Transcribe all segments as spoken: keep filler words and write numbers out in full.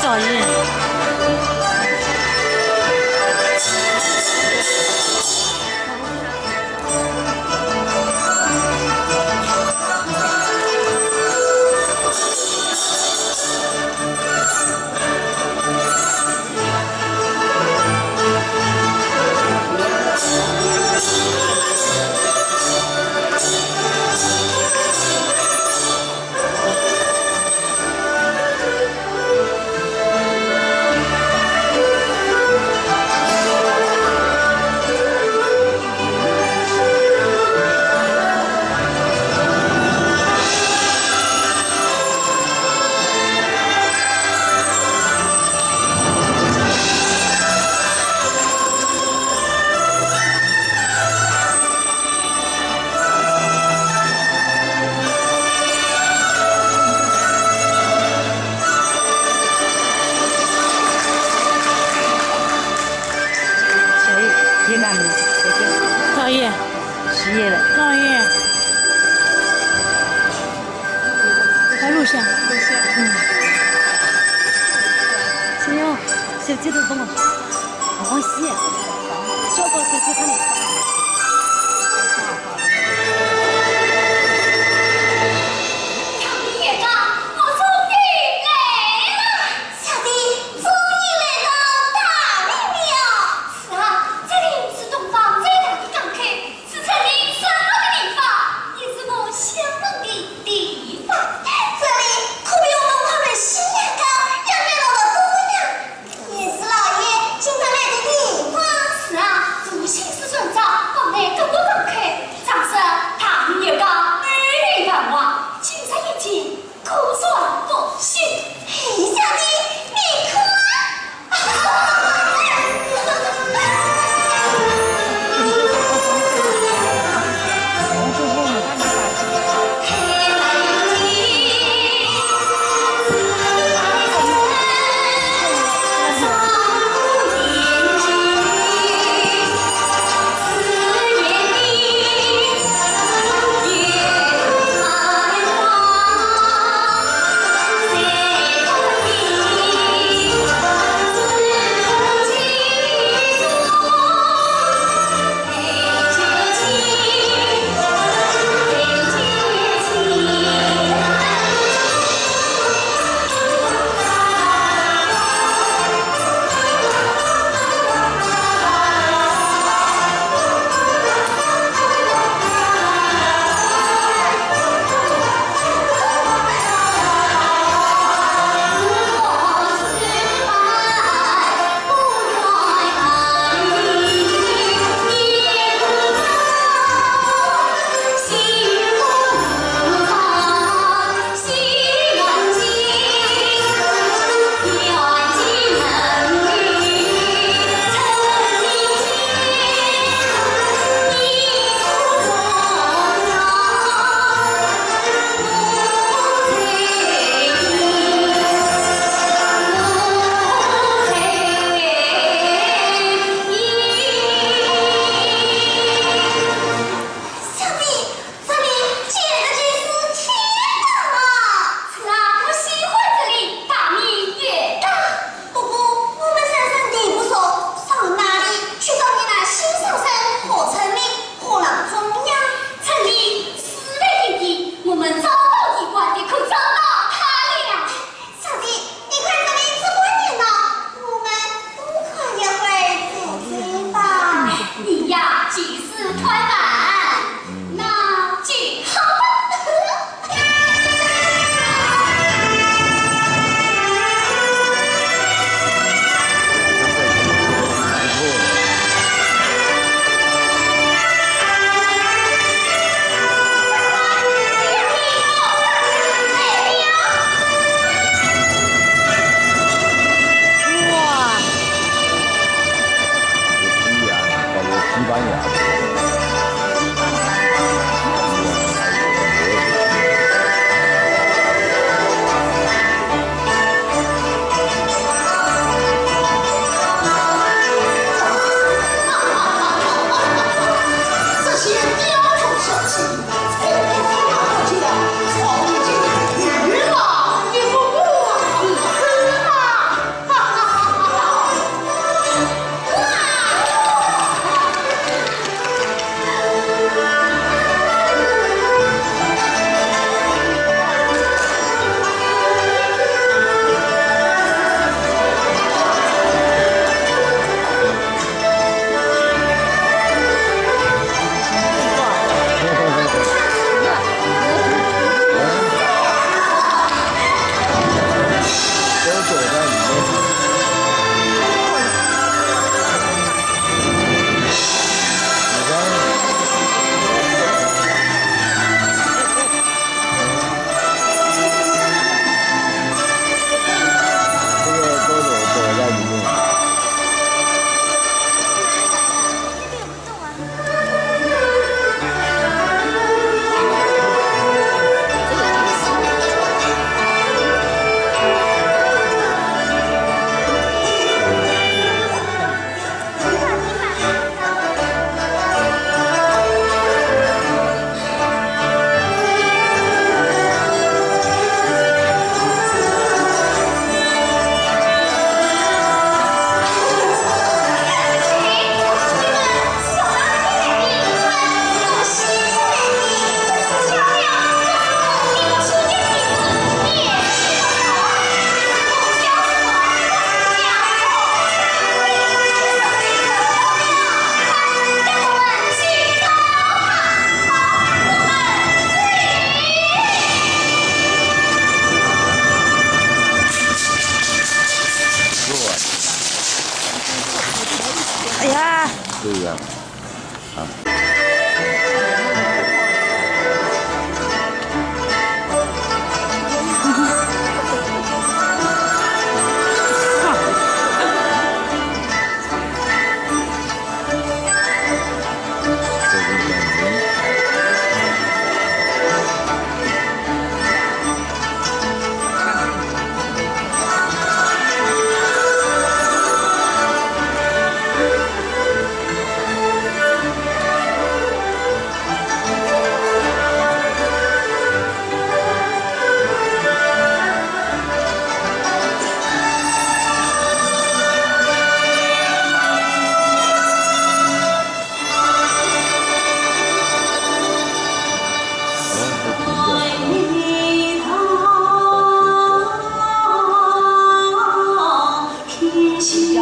老爷。小姨，别干了，再见。老爷，失业了。老爷，快录像。录像。嗯。小姐，小姐都懂了。 王喜，小宝姐姐她们。堂里院长，我终于来了。小弟终于来到大明了。是啊，这里是东方最大的港口，是陈琳生活的地方，也是我向往的地方。这里可比我们花园喜洋洋，养满了多呀。 也是老爷经常来的地方。是啊，如今是算早。请。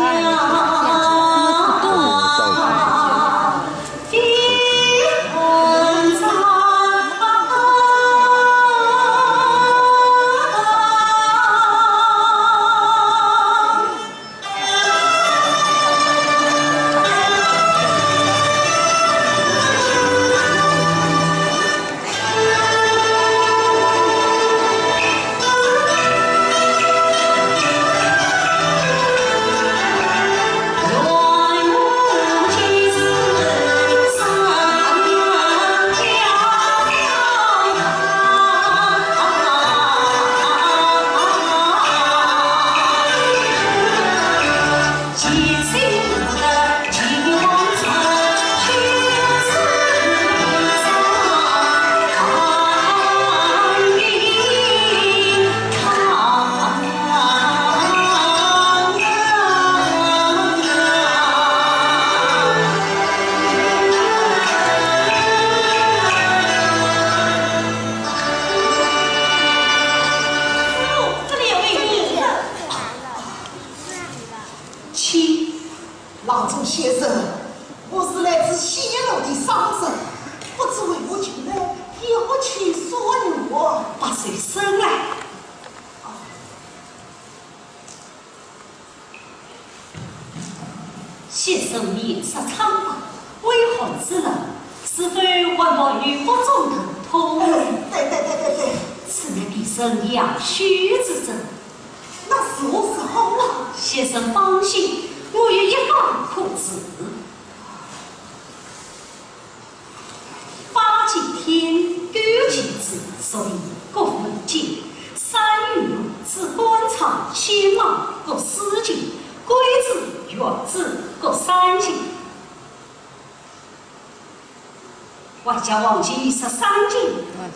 郎中先生，我是来自西楼的商人，不知为何近来也不见所月。把手伸来。 先生面色苍白，微寒之冷，是否还冒雨不中而通？哎，对对对对对。此乃别人杨修之症。那如何是好啊？先生放心，我有一方可治。 八节天，九节字，属于各文经。三月之官场，千马各司经，归子、月子各三节。外加黄芪十三节，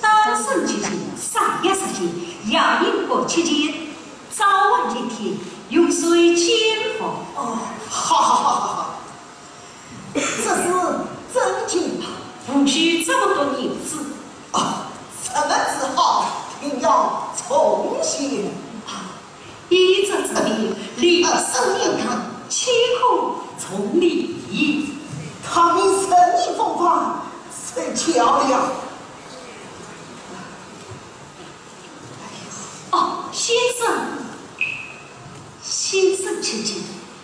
丹参七节，散药十节，药引各七节，早晚一帖，用水煎服。哦，好好好好好。 这是真经吗？无需这么多银子。哦，什么治好，定要从轻。啊，医者治病，理所应当，岂可从理？倘若人意不方，谁教了？ 哦，先生，先生请进，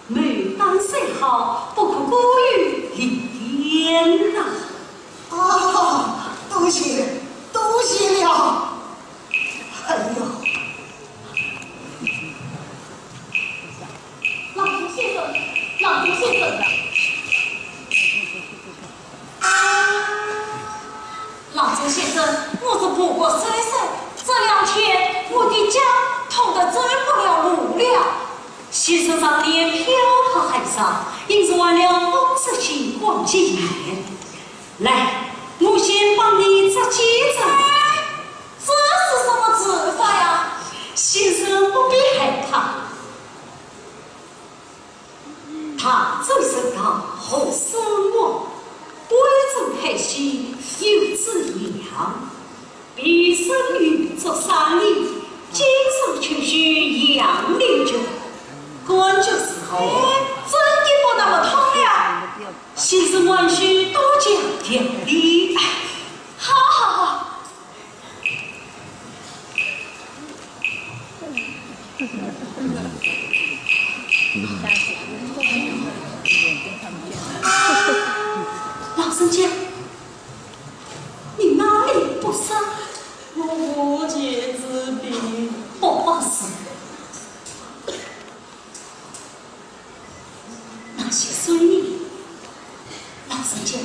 牡丹虽好，不可过于离间呐。啊，多谢，多谢了。哎呦，郎中先生，郎中先生。 郎中先生，我是不过三岁，这两天我的脚痛得走不了路了。先生常年漂泊海上，因此患了风湿性关节炎。来，我先帮你扎几针。哎，这是什么治法呀？先生不必害怕。 大周神道何生王，归正太虚有子阳，脾肾运作三里，精神气血阳流足，关节如何？哎，真的不那么痛了。先生还需多加调理。哎，好好好。 老人家，你哪里不适？我无节之病。不，不是。 那些水呢？老人家，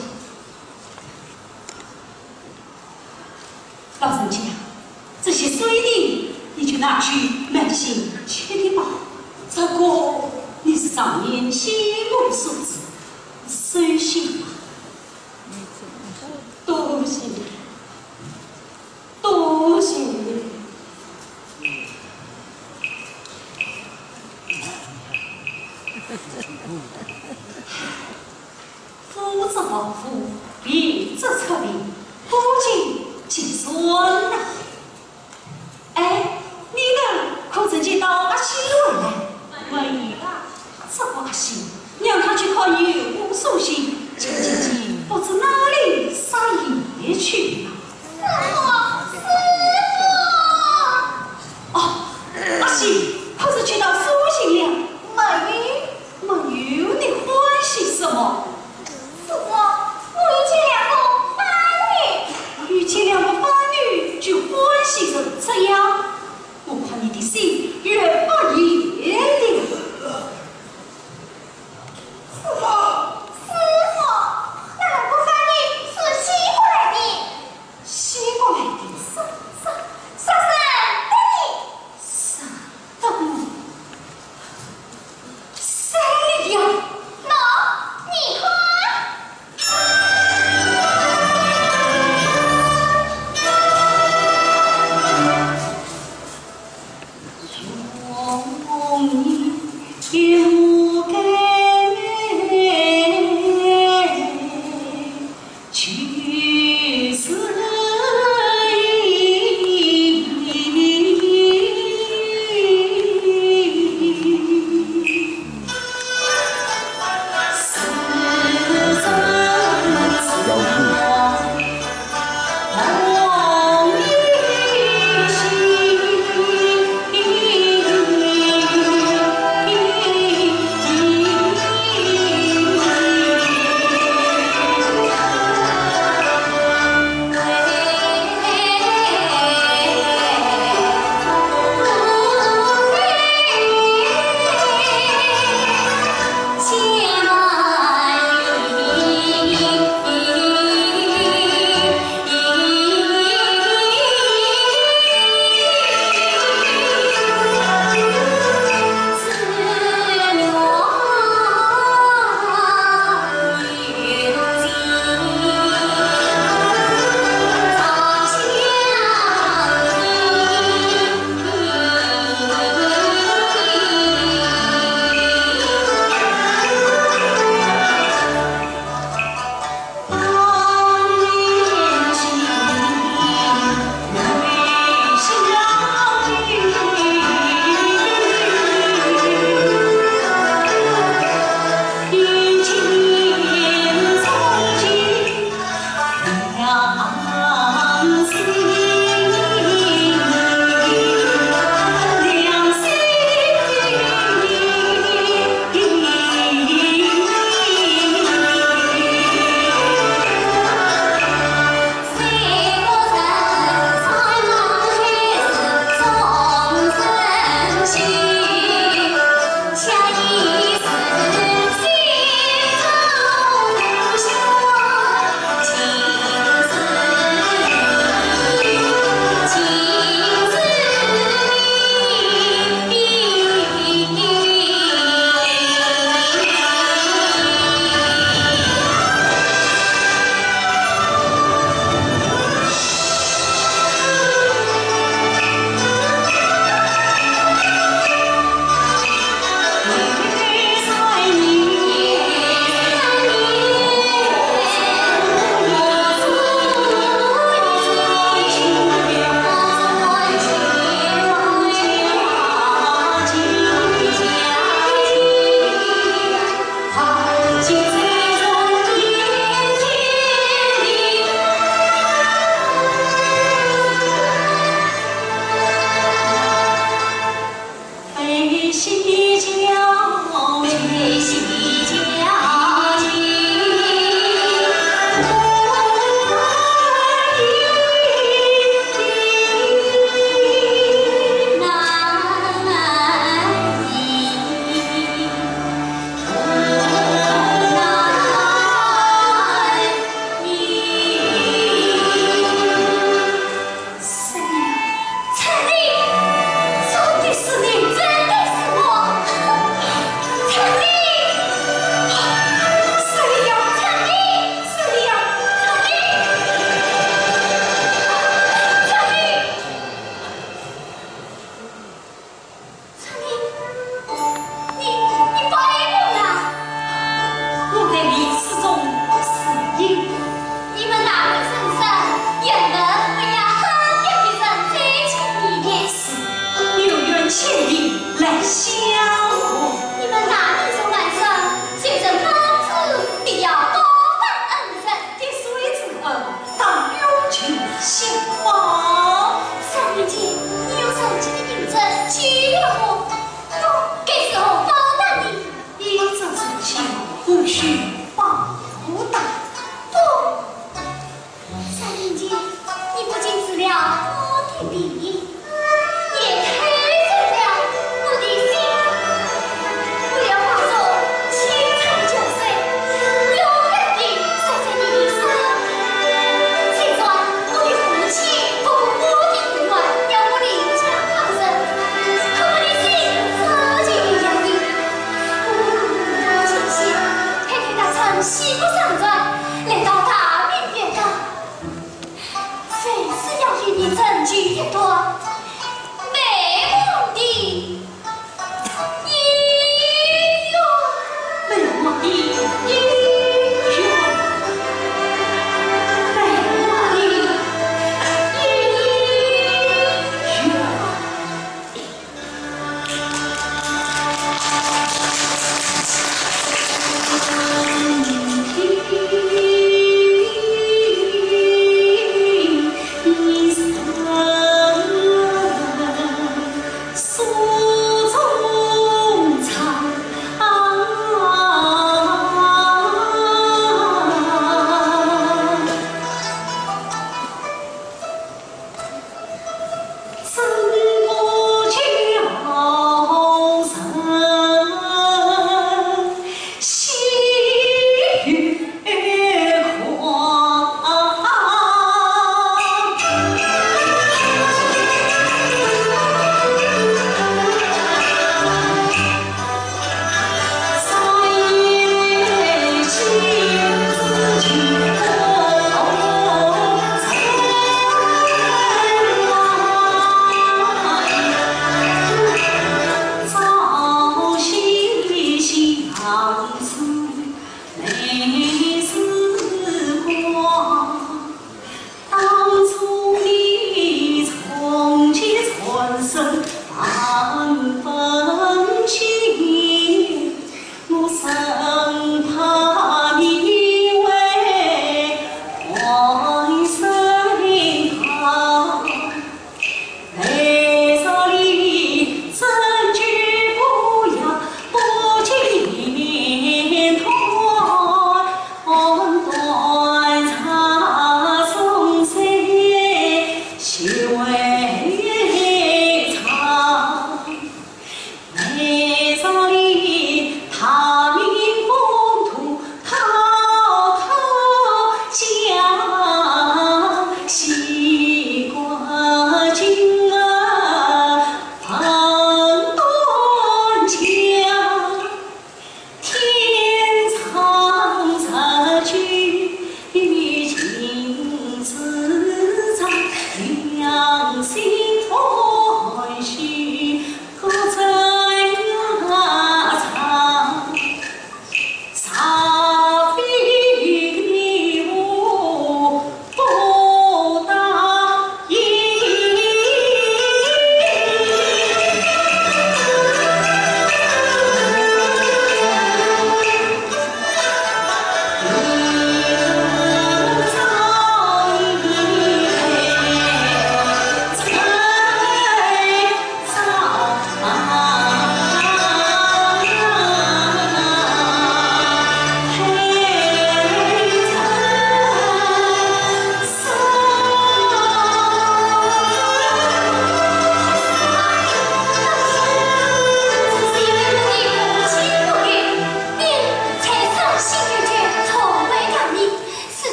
老人家，这些水呢，你就拿去慢些吃的吧。这个，你是常年心无所知，收下吧。多谢。 多谢。夫之祸福，病之则病，苦尽甘来。哎，你们可曾见到阿喜回来？没有啊。这个阿喜，让他去看一眼武松，千金姐不知哪里撒野去了。师傅，师傅！哦，阿喜，可是去到苏秦了？没有。没有，你欢喜什么？师傅，我遇见两个番女。遇见两个番女就欢喜成这样？ 我看你的心也发炎了。师傅，师傅，那两个番女是西国来的。西国来的？啥，啥，啥人的？啥人的？ 谁呀？喏，你看。谁呀？陈琳，真的是你，真的是我，陈琳。去保护大风。三年前，你不仅治了我的病，也偷走了我的心。我要化作千山江水，永远地守在你的身边。虽然我的父亲不顾我的意愿，要我离家逃走，可我的心早就已远离。我不能清醒，天天到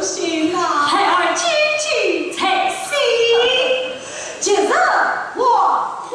心啊，孩儿谨记在心。吉日黄昏。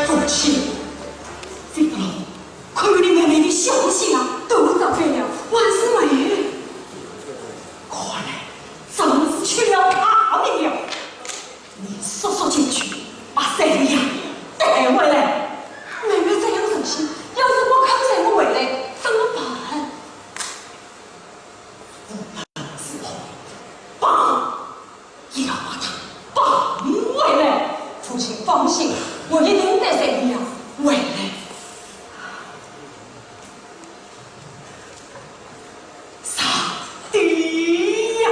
父亲，这个，看你妹妹的消息啊，都早废了，还是没有。看来真是吃了大亏了。 你速速进去，把三爷带回来。妹妹这样伤心，要是不肯带我回来，怎么办？无论如何，爸也要把她抱回来。父亲放心，我一定带三爷回来。 上帝呀！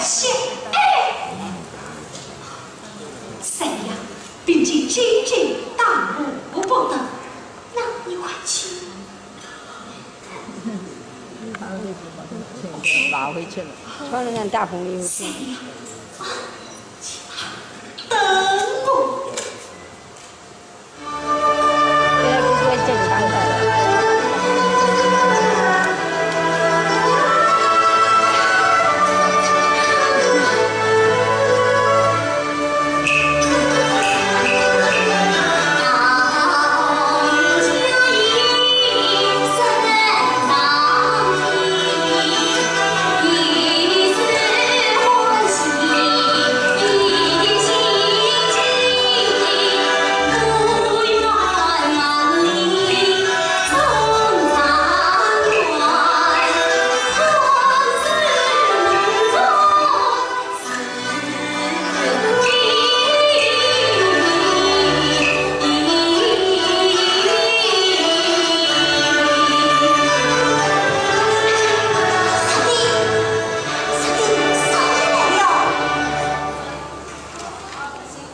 是，哎，三爷，并非真正大逆不道，那你快去。拿回去了，穿了咱大红衣服。三爷，啊，等我。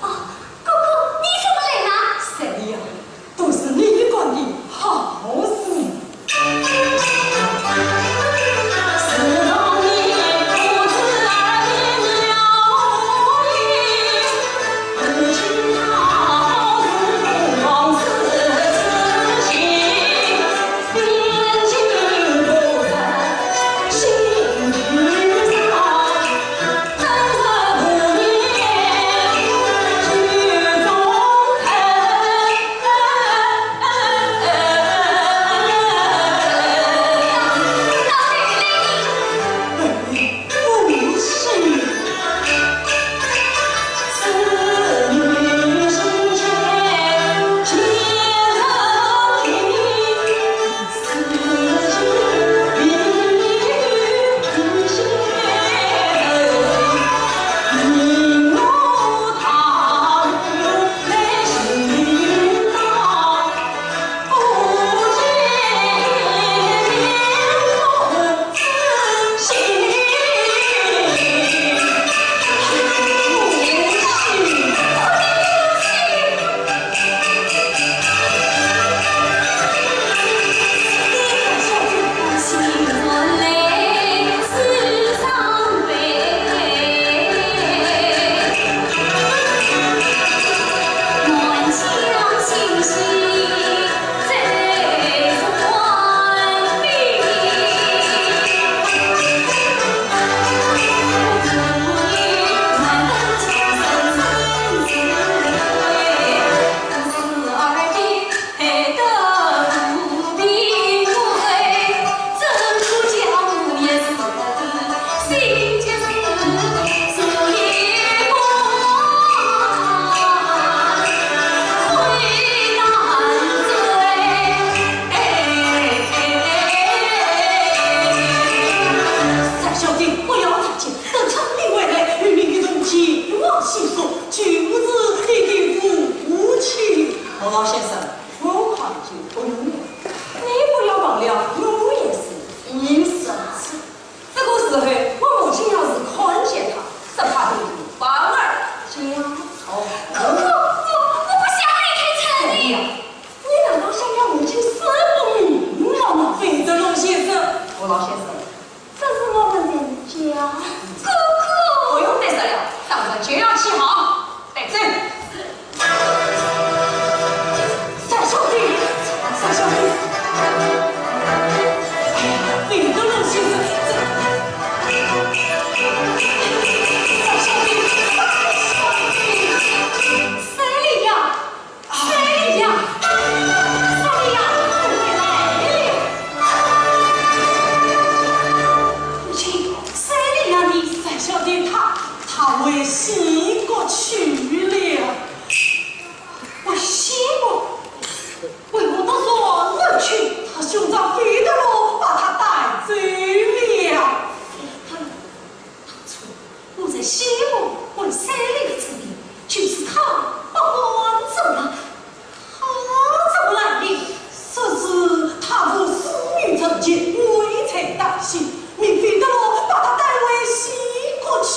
啊，哥哥，你怎么来了？三爷，都是你干的好事。三小姐，不要打架，等村里回来，与你一同前往西府，救治你的父亲。何老先生，我看就不用了。你不要忘了，我也是你孙子。这个时候，我母亲要是看见他，只怕得把我儿家哦。哥哥，我，我不想离开这里。你难道想要母亲死不瞑目吗？费德龙先生，何老先生，这是我们人家。哥哥，不用解释了，当然就要起好。带走。三小姐，三小姐，费德龙先生，这，三小姐，三小姐，三小姐。 三爷呀，三爷呀，三爷呀，快回来了！母亲，三爷呀，你三小姐她，她回西国去了。回西国？为何到船上去？她兄长费德龙把她带走了。 当初我在西门问三爷的主意，就是他不肯做了，他怎么来的？说是他父死于阵前，危在旦夕，命费德龙把他带回西国去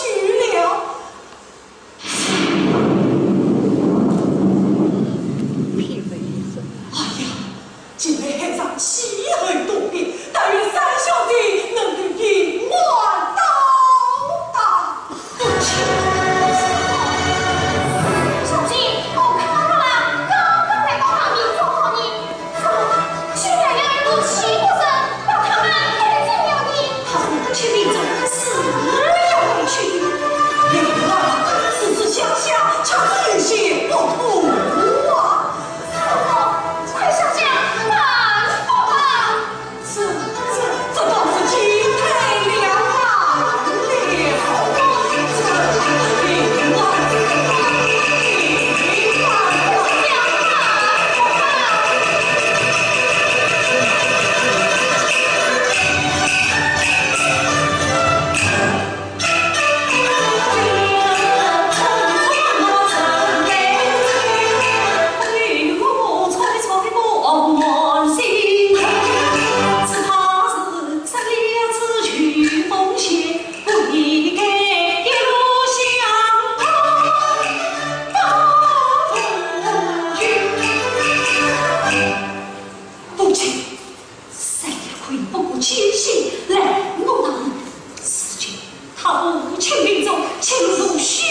父亲病重，请入洞休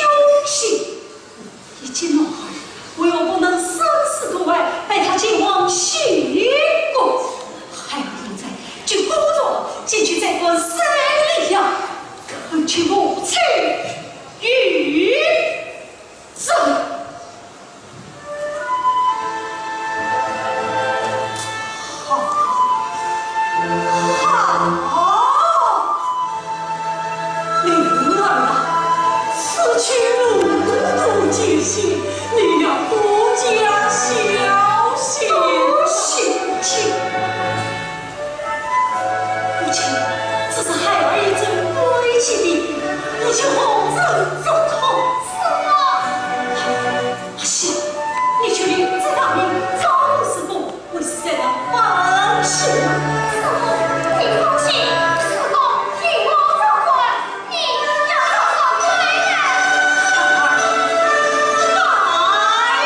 息。一介男儿，为何不能三思而后退，派他前往西宫？孩儿现在就故作进去再观三日呀，看其父亲如何。 好，好，灵儿啊，此去路途艰辛，你要多加小心。多小心。 母亲，这是孩儿一直不会去的，你却何曾做可？是啊。阿喜，你去领这大名招入西宫，为谁来放心啊？师父，请放心，西宫有我照管，你要早早归来。孩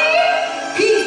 儿，孩儿。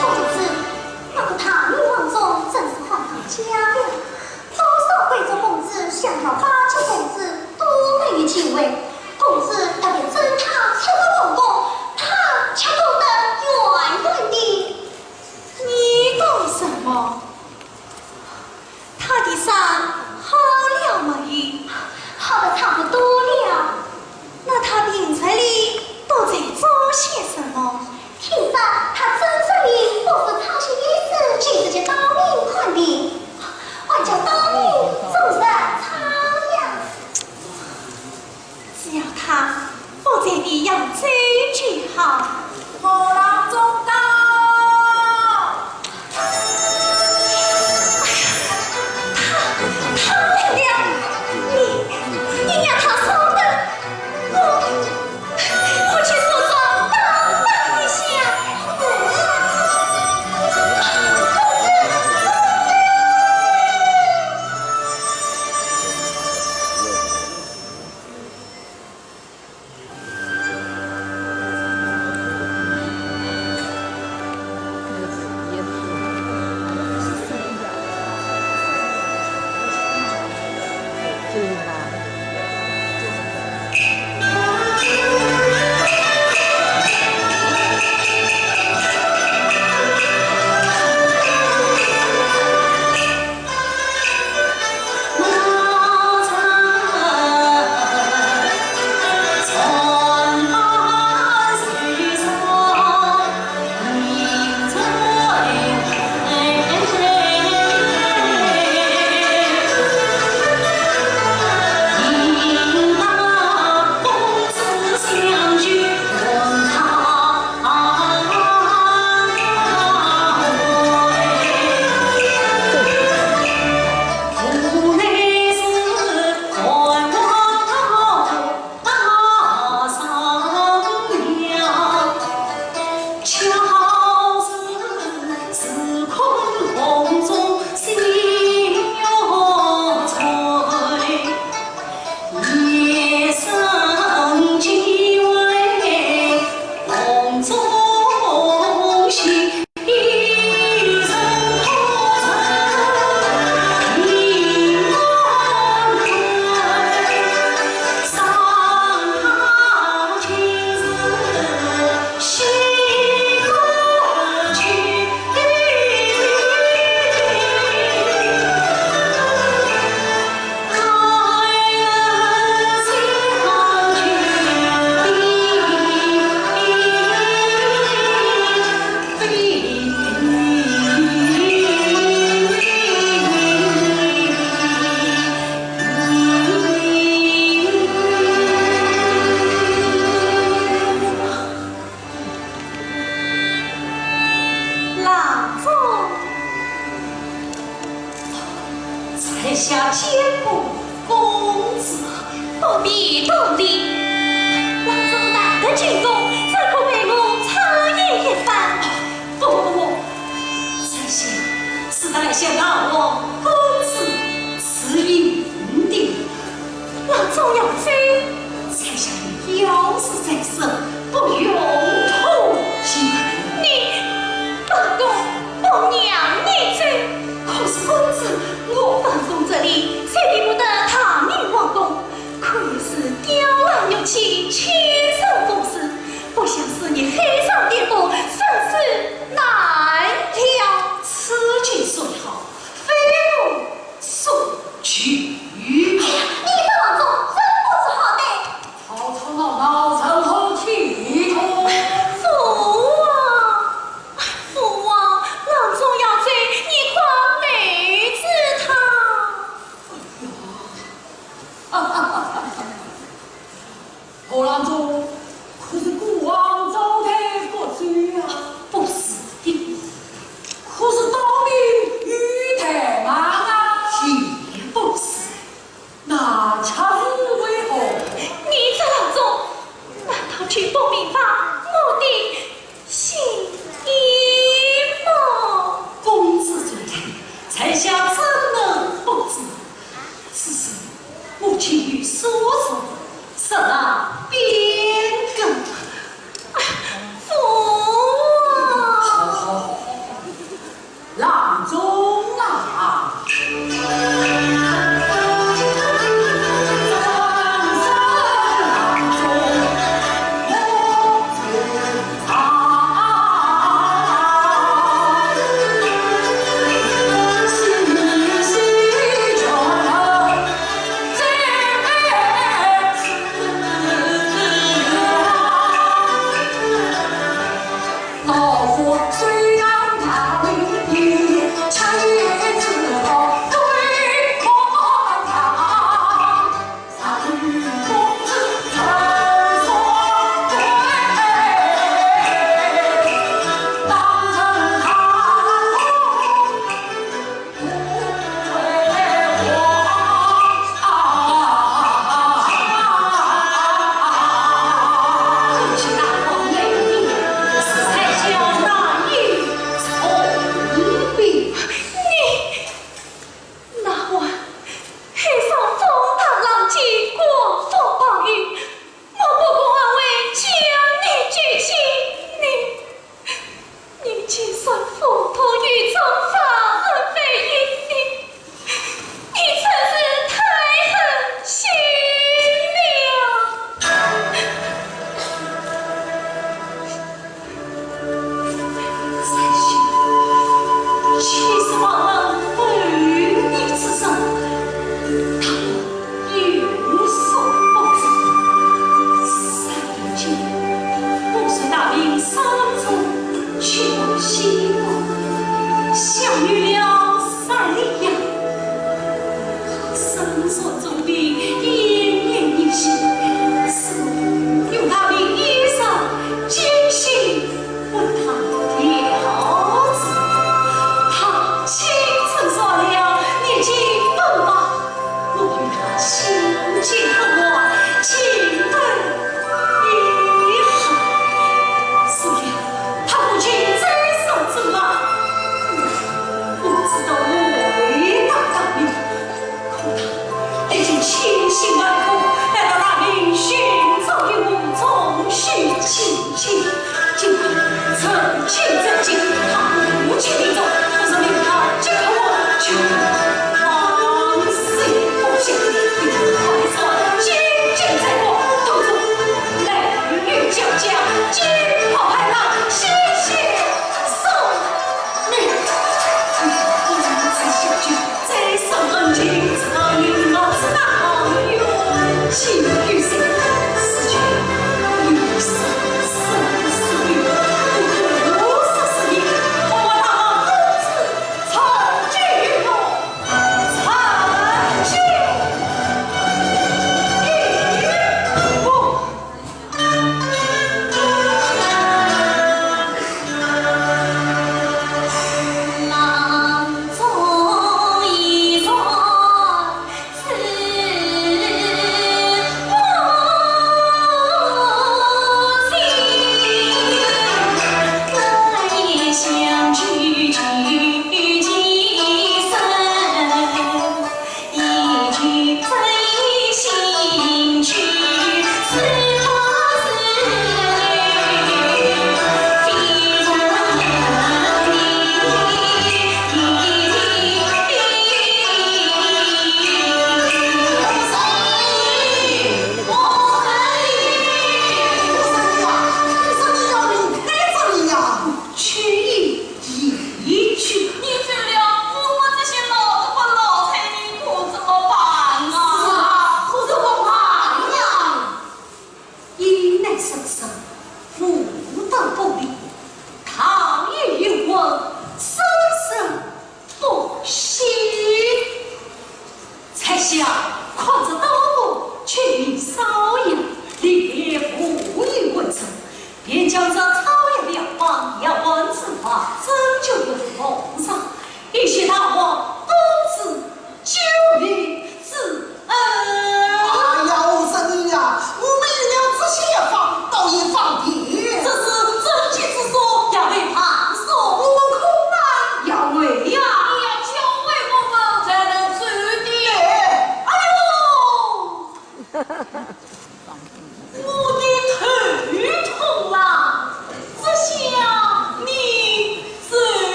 公子，那个大明王中真是荒唐极了。多少贵族公子想要巴结公子都没有机会，公子特别征他出个公公，他却躲得远远的。你懂什么？ 他的伤好了没有？好得差不多了。那他平日里都在做些什么？听说他真正的不是操心一事，就是去当兵看病，还叫当兵总是操呀。 只要他不在你扬州就好。我郎中到。他，他来了，你，你让他稍等，我，我去梳妆打扮一下。 郎中。 在下见过公子。不必多礼，郎中难得进宫，怎可陪我畅饮一番？不不不，在下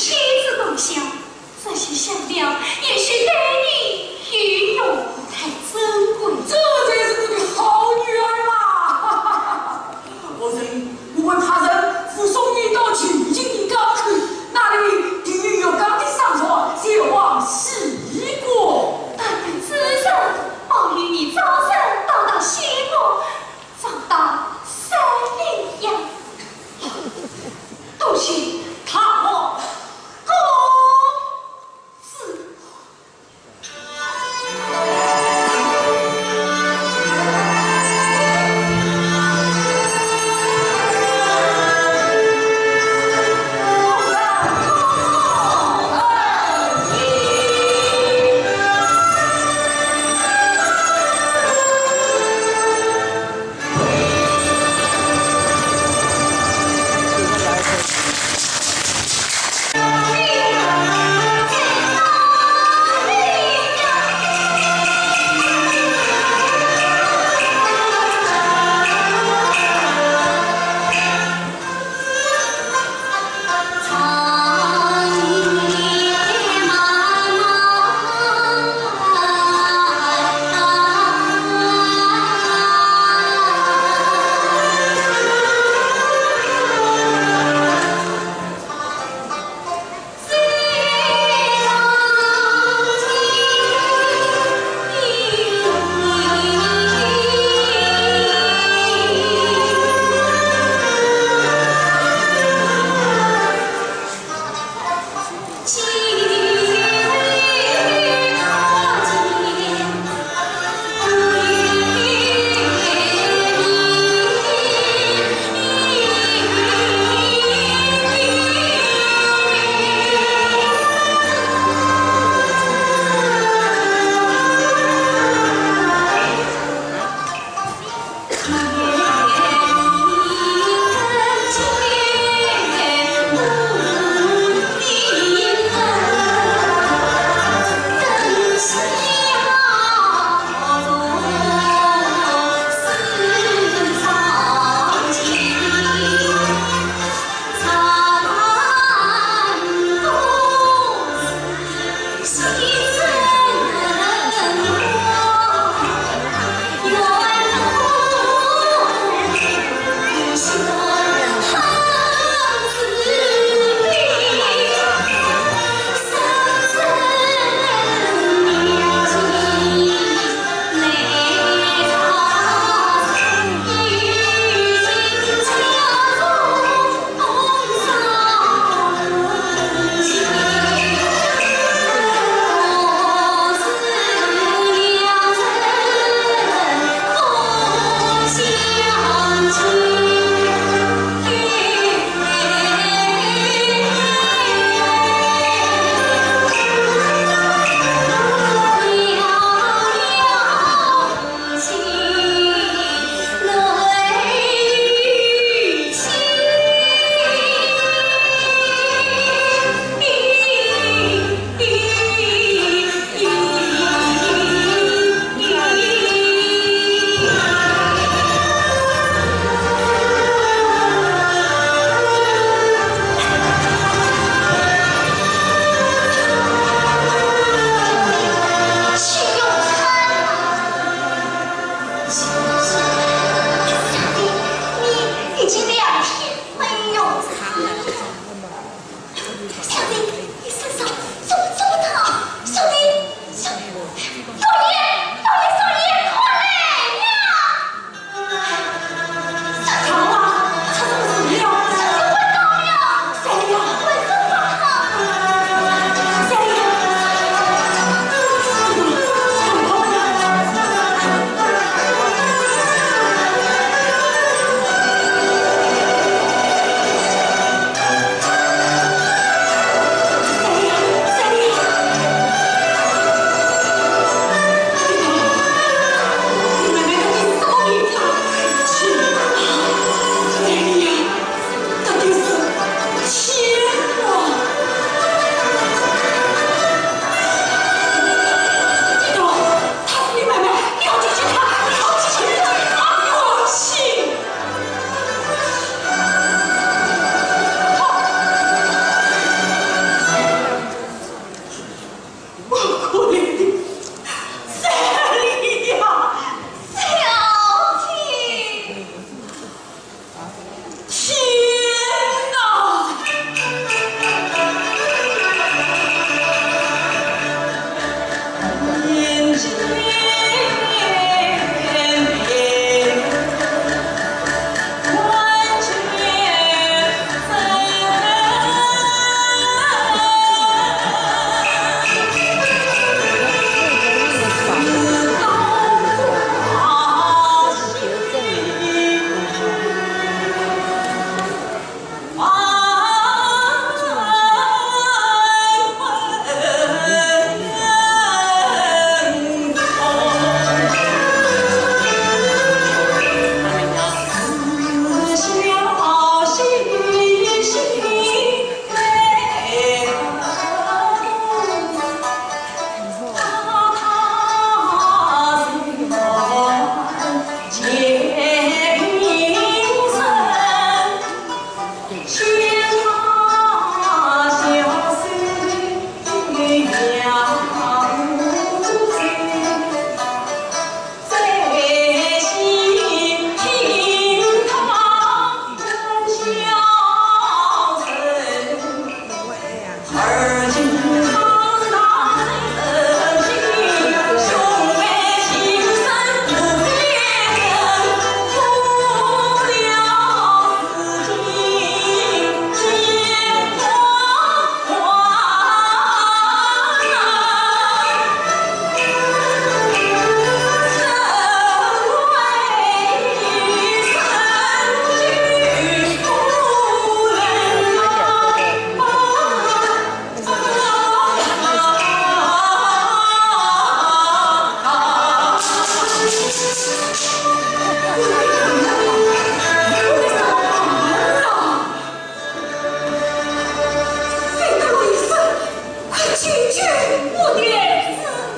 亲自动香，这些香料也许对你有用。太珍贵了。这才是我的好女儿嘛！我曾，我为怕人误送你到求情的港口，那里定有玉缸的商船前往西国。但愿主神保佑你早日到达西国，找到三林呀。多谢大王公子。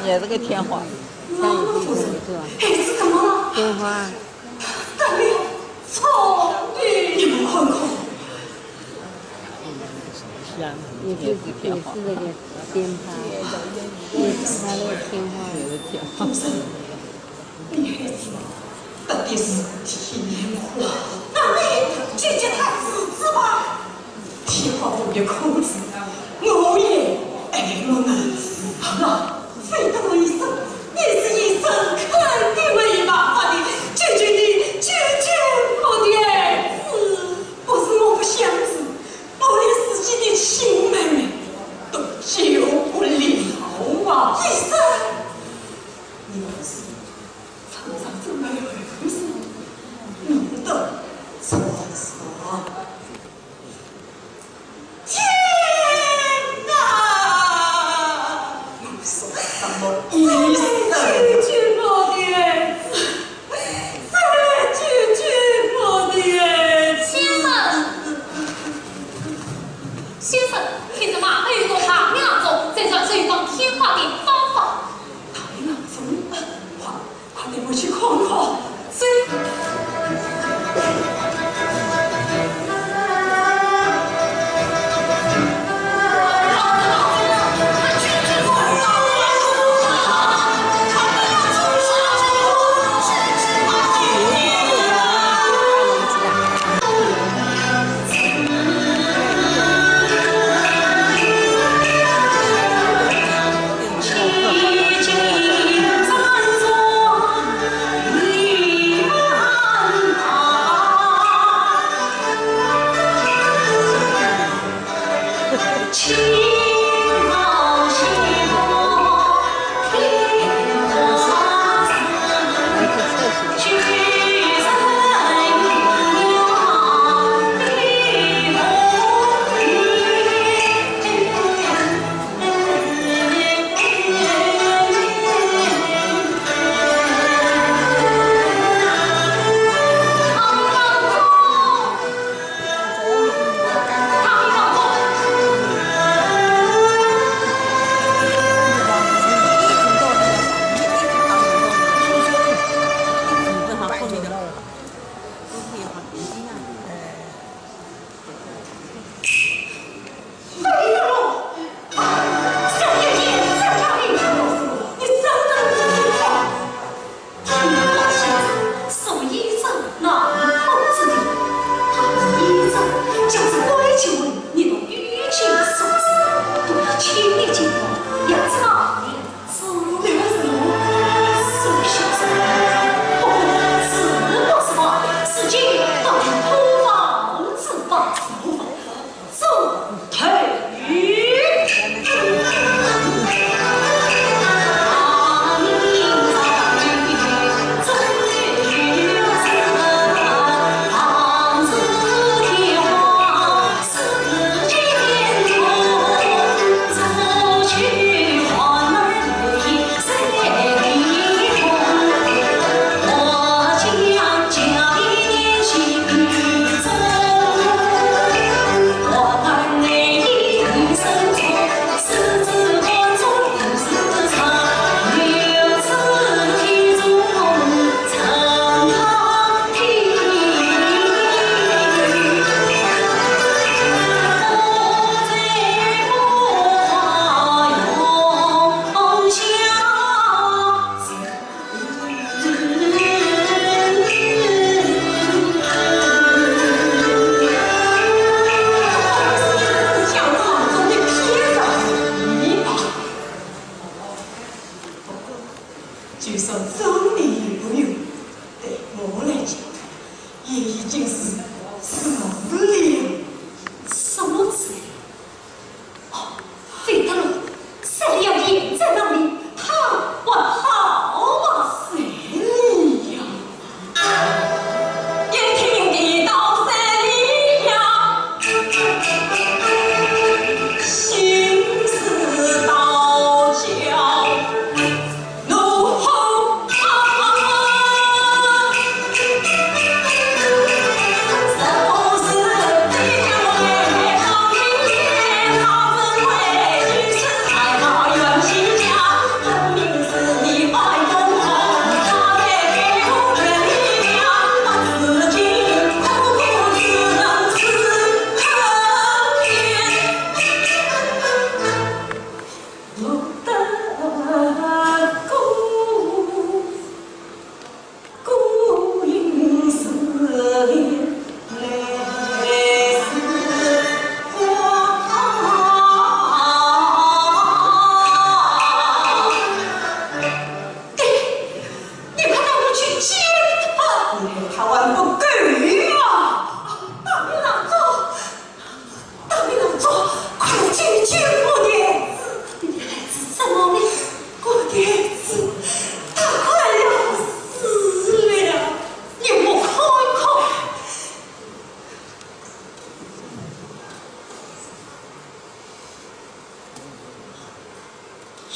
也是个天花。孩子怎么了？天花。干了，操你！你们看看。 也是，也是那个天花，也是他那个天花。女孩子到底是体面活，那你解决她自己吧。天花不要控制，我也爱我儿子。好了，费德罗医生，你是医生，肯定会有办法的，解决你，解决我的儿子。不是我不想子， 我连自己的亲妹妹都救不了啊！医生，你不是常常这么有本事，弄得错错。天哪！我说什么医生？救救我的儿子！ 救救我的儿子！先生，先生，听说马上有个大娘子，正在这方天花的方法。大娘子，快，快带我去看看。是。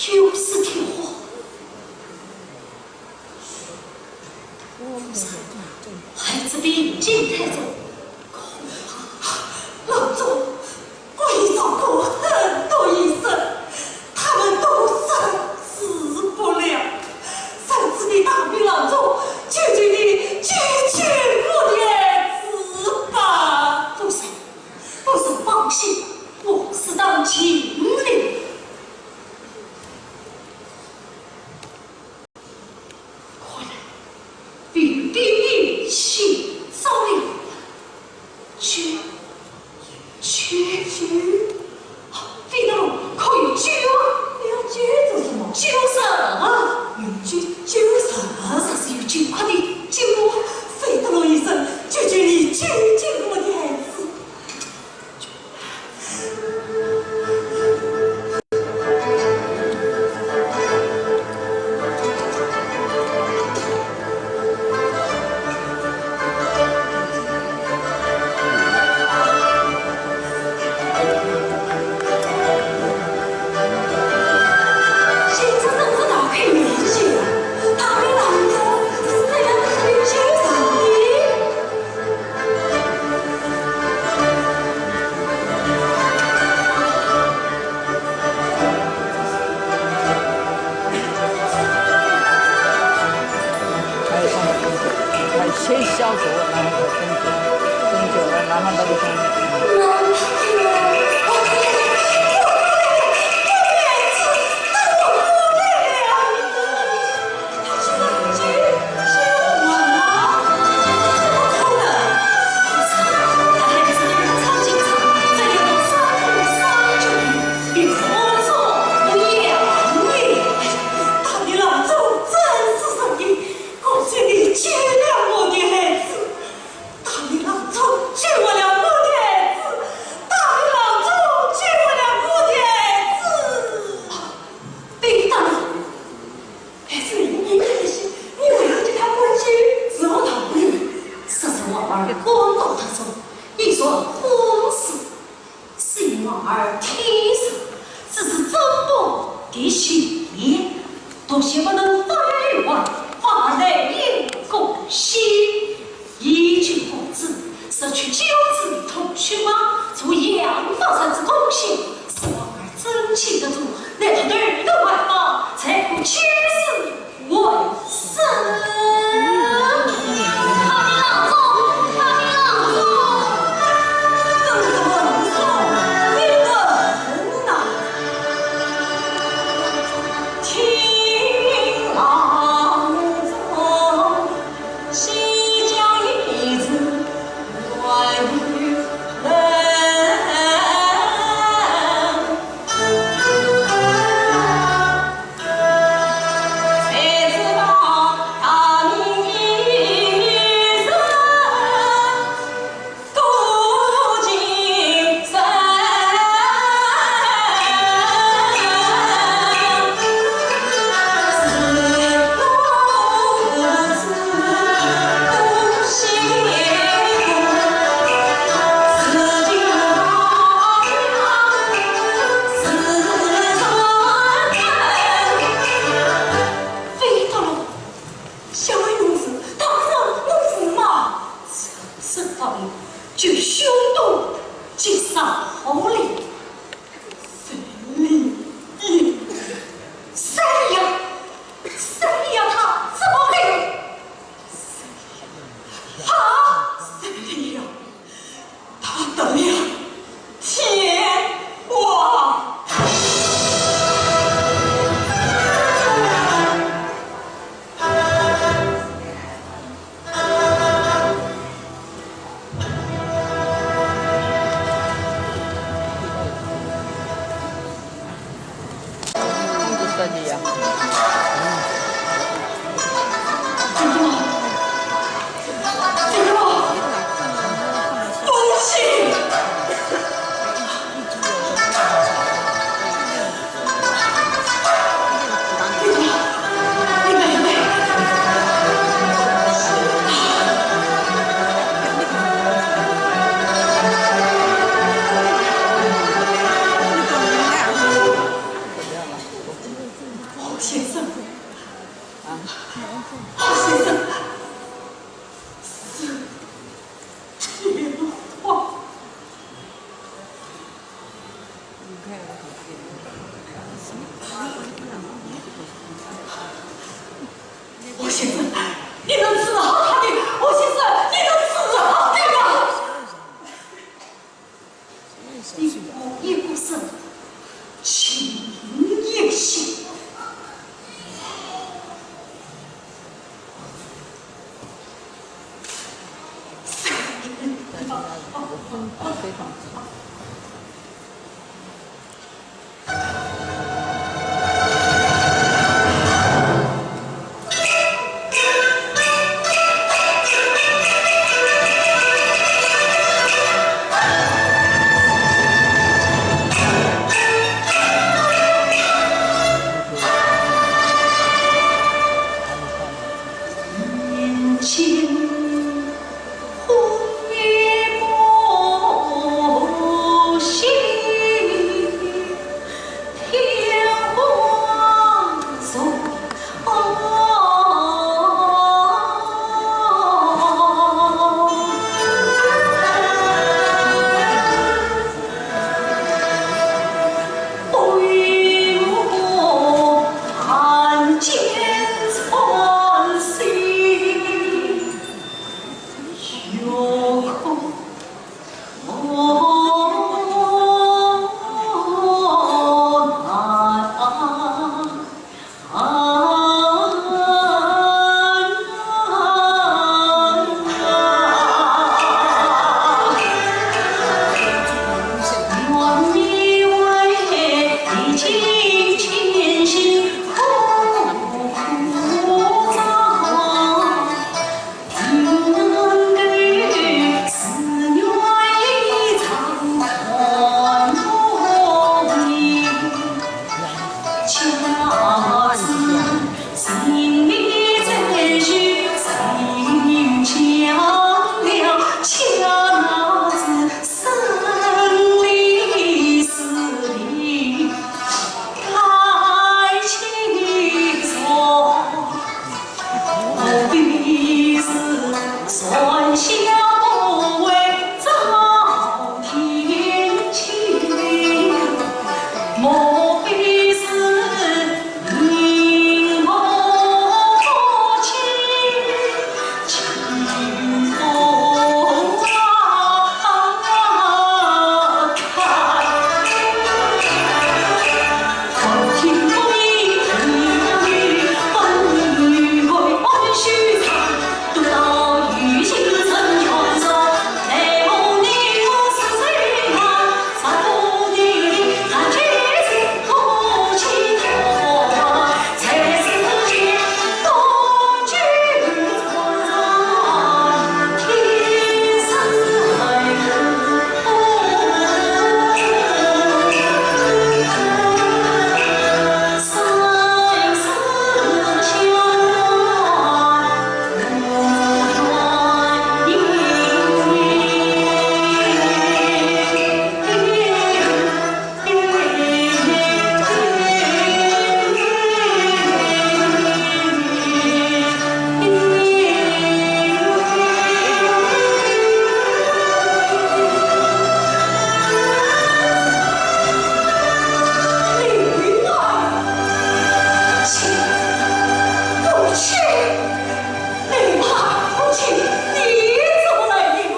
又是天荒。孩子病进太重，郎中，我已找过很多医生，他们都神志不了。神志的大病郎中，求求你救救我的孩子吧。夫人，夫人放心，我自当尽力。 快来，禀爹爹，请上来。救，救，救！啊，费德罗，可有救啊？你要救做什么？救人啊！有救，救人啊！若是有救，快点救我！费德罗医生，求求你，救救我的孩子！ 还有，还有，先削果，然后再蒸，蒸熟了，然后那个大力郎中真是神医，感谢你救了我的孩子。大力郎中救活了我的孩子，大力郎中救活了我的孩子。啊，对的，孩子明明有些，你为何给他灌酒？是我逃不了，是我儿昏倒他说，你说昏死。 是因为儿天生只是真不敌心，读书不能发育于外，反而累于攻心。依旧公子，是去教子同学吗？除养发人之功效，是我儿怎经得住？难道对人外方，才可欺世 为生。大力郎中，大力郎中，等等，等等呐！听郎中，西江一子乱于人。 费德罗，小儿有事，大人无事吗？这，这方面就凶多吉少了。塞利亚，塞利亚，塞利亚他怎么了？塞利亚，啊，塞利亚， 他得了天花。王先生，你能治好他的，王先生，你能治好的吗？你我一个人，情也行。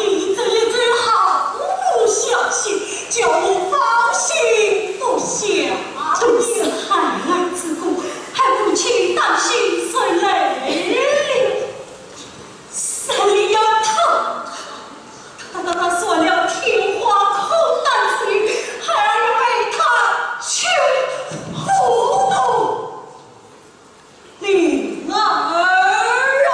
你这一嘴好不小心，叫我放心不下。都是孩儿之过，还不去担心谁来了。谁要他，他他他说了天花口难出，孩儿被他去糊涂。 灵儿啊！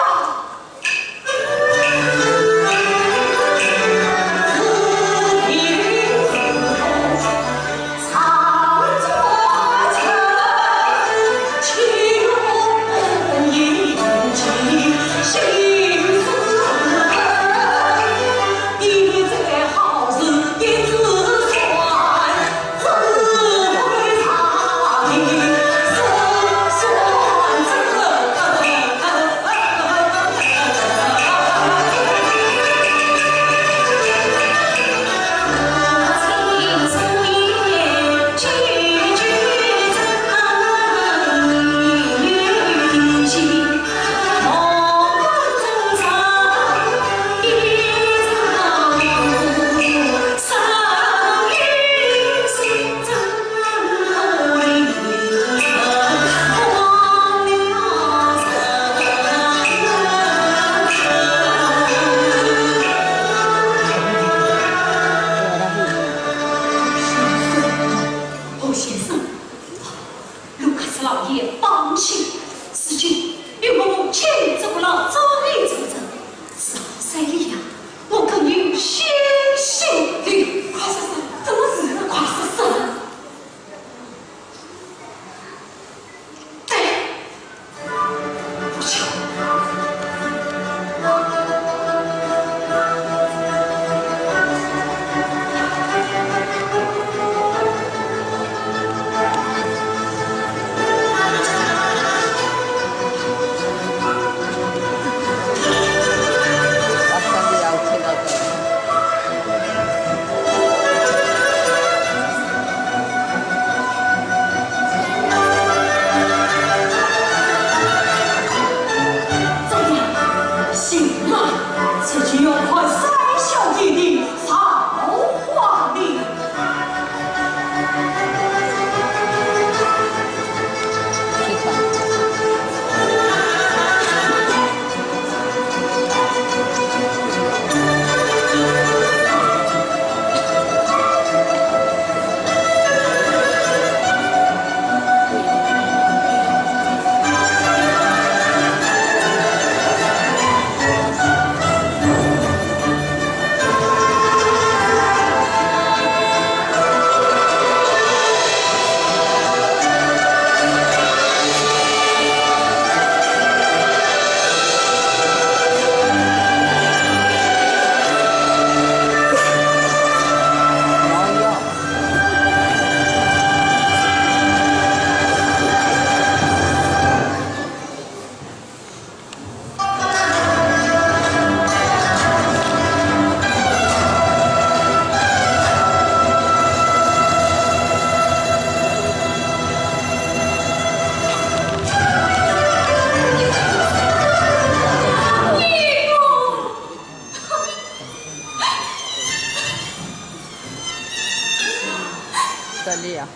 这里啊。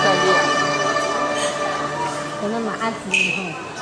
这里啊。可能蛮安静的哈。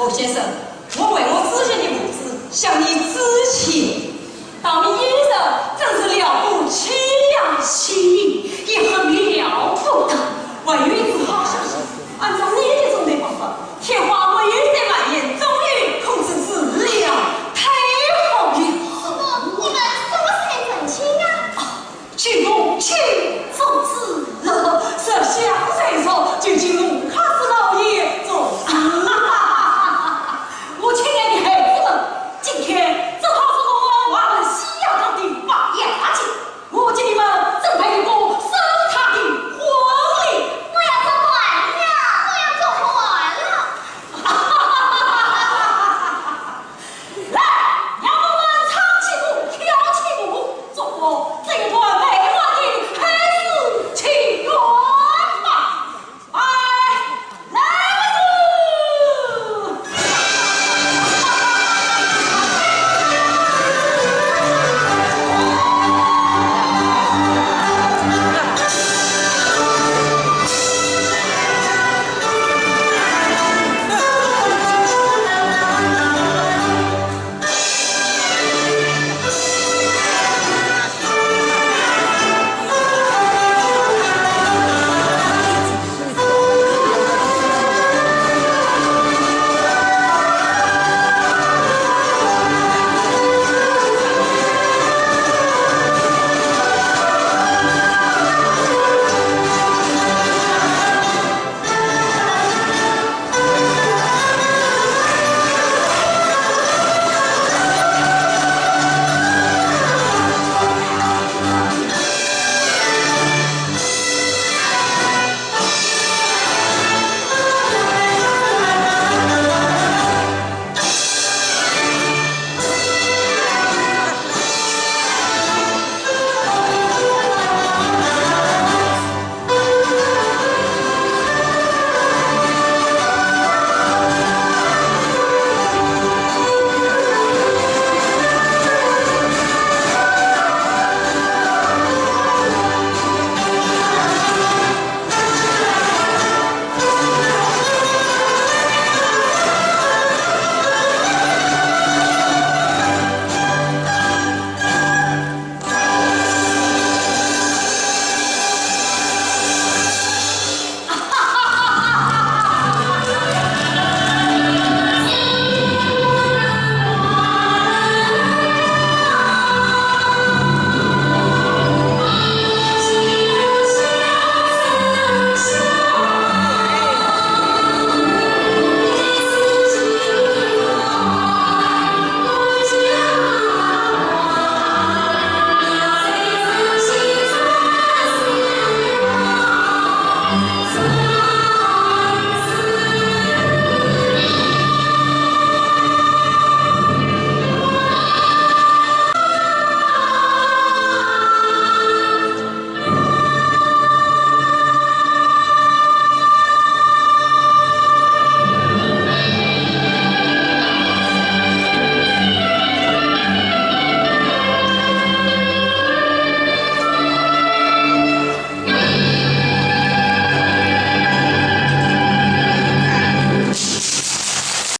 吴先生，我为我之前的母子向你致歉。大明医生真是了无虚情，也很了不得。还有一次好消息，按照你的总结办法，天花没有再蔓延，终于控制住了，太好了。什么？你们什么时候成亲啊？啊，请我去